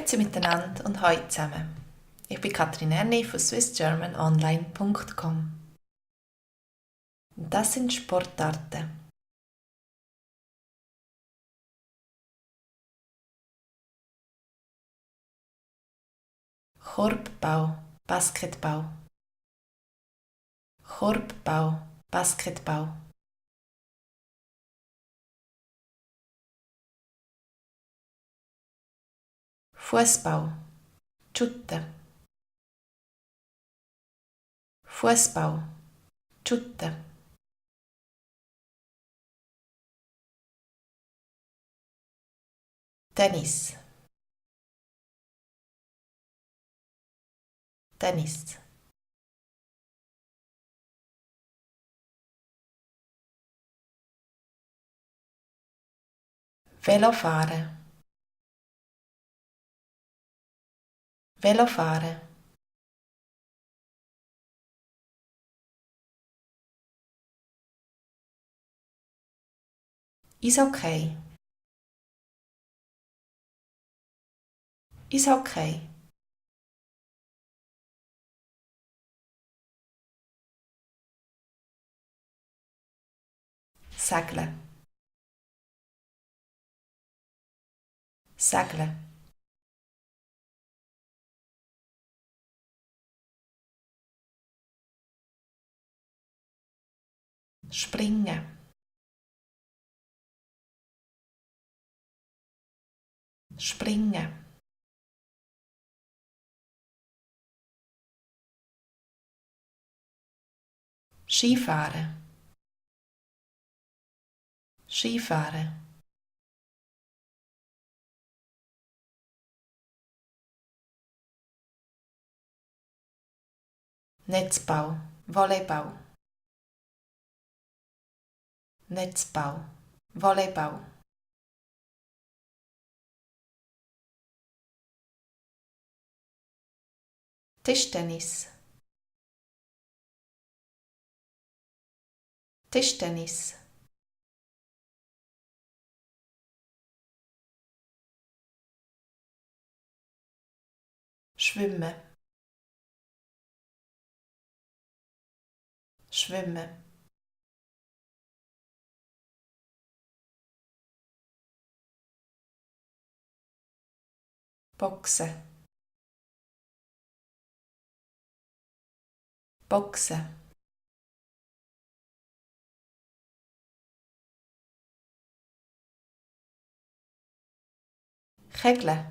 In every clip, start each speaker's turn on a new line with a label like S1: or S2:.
S1: Grüezi miteinander und hallo zusammen. Ich bin Katrin Erni von swissgermanonline.com. Das sind Sportarten. Korbbau, Basketball. Korbbau, Basketball. Fußball, Schutte. Fußball, Schutte. Tennis, Tennis. Velofahren, Velofahren. Eishockey, Eishockey. Segeln, Segeln. Springen, Springen. Skifahren, Skifahren. Netzbau, Volleyball. Netzbau, Volleyball. Tischtennis, Tischtennis. Schwimmen, Schwimmen. Boxen, Boxen. Kegeln,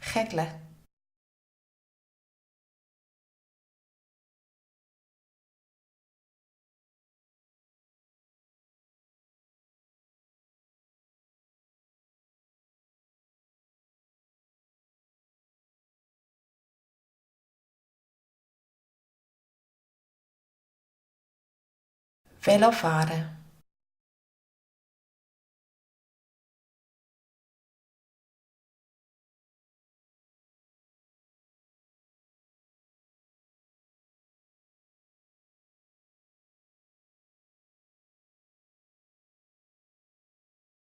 S1: Kegeln. Velofahren,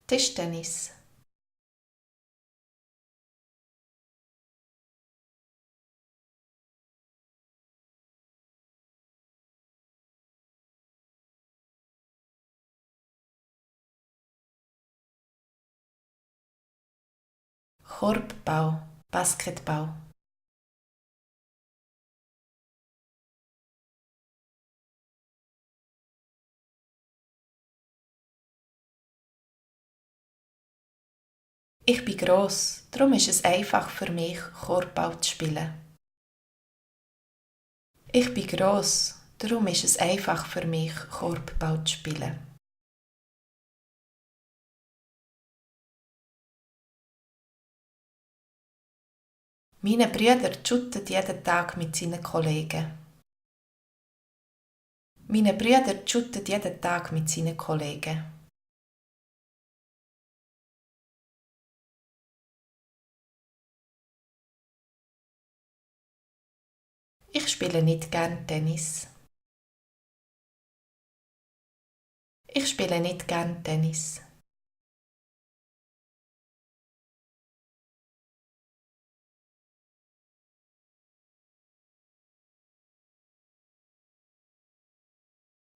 S1: Tischtennis. Korbbau, Basketball. Ich bin gross, darum ist es einfach für mich, Korbball zu spielen. Ich bin gross, darum ist es einfach für mich, Korbball zu spielen. Meine Brüder shooten jeden Tag mit seinen Kollegen. Meine Brüder shooten jeden Tag mit seinen Kollegen. Ich spiele nicht gern Tennis. Ich spiele nicht gern Tennis.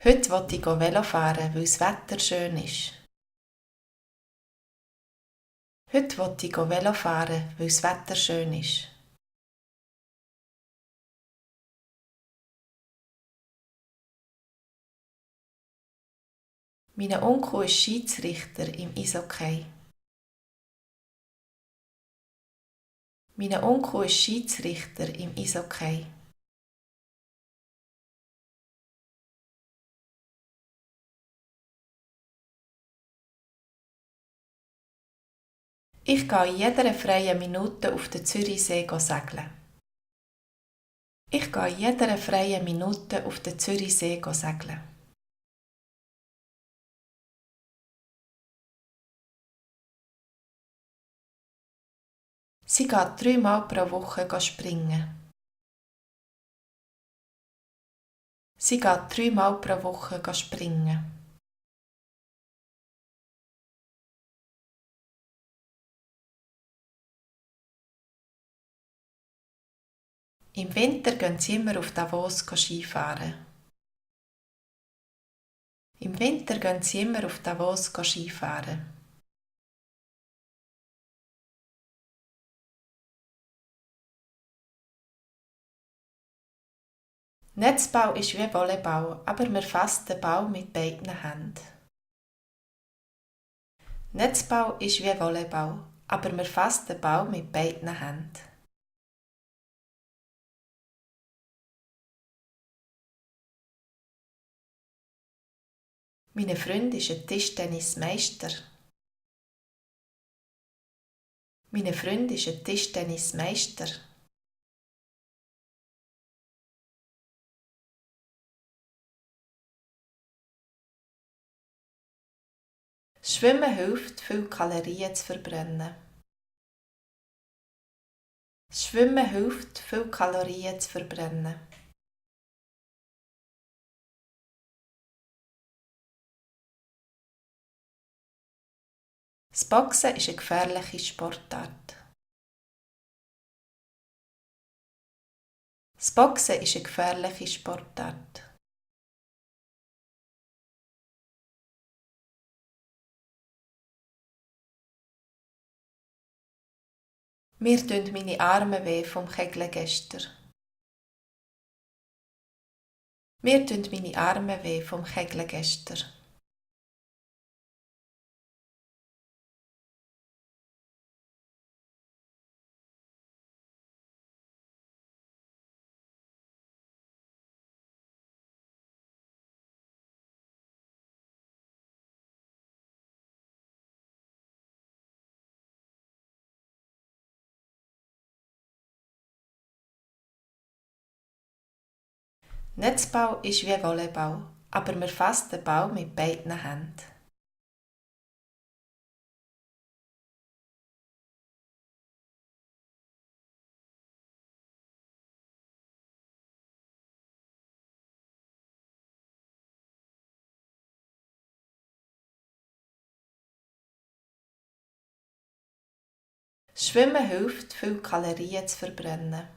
S1: Heute will ich Velo fahren, weil das Wetter schön ist. Heute will ich Velo fahren, weil das Wetter schön ist. Mein Onkel ist Schiedsrichter im Eishockey. Mein Onkel ist Schiedsrichter im Eishockey. Ich gehe in jeder freien Minute auf den Zürichsee segeln. Ich gehe in jeder freien Minute auf den Zürichsee segeln. Sie geht 3-mal pro Woche springen. Sie geht 3-mal pro Woche springen. Im Winter gehen sie immer auf Davos Skifahren. Im Winter gehen sie immer auf Davos Skifahren. Netzbau ist wie Volleyball, aber man fasst den Ball mit beiden Händen. Netzbau ist wie Volleyball, aber man fasst den Ball mit beiden Händen. Mein Freund ist ein Tischtennismeister. Mein Freund ist ein Tischtennismeister. Schwimmen hilft, viele Kalorien zu verbrennen. Schwimmen hilft, viele Kalorien zu verbrennen. Das Boxen ist eine gefährliche Sportart. Das Boxen ist eine gefährliche Sportart. Mir tun meine Arme weh vom Kegeln gestern. Mir tun meine Arme weh vom Kegeln gestern. Netzbau ist wie Volleyball, aber man fasst den Ball mit beiden Händen. Schwimmen hilft, viele Kalorien zu verbrennen.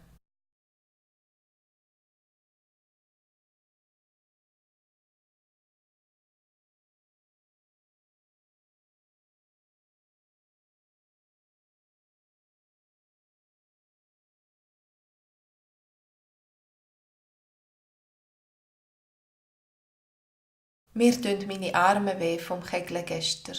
S1: Mir tun meine Arme weh vom Kegeln gestern.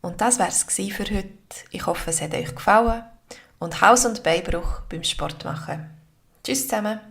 S1: Und das wär's für heute. Ich hoffe, es hat euch gefallen. Und Haus- und Beinbruch beim Sport machen. Tschüss zusammen.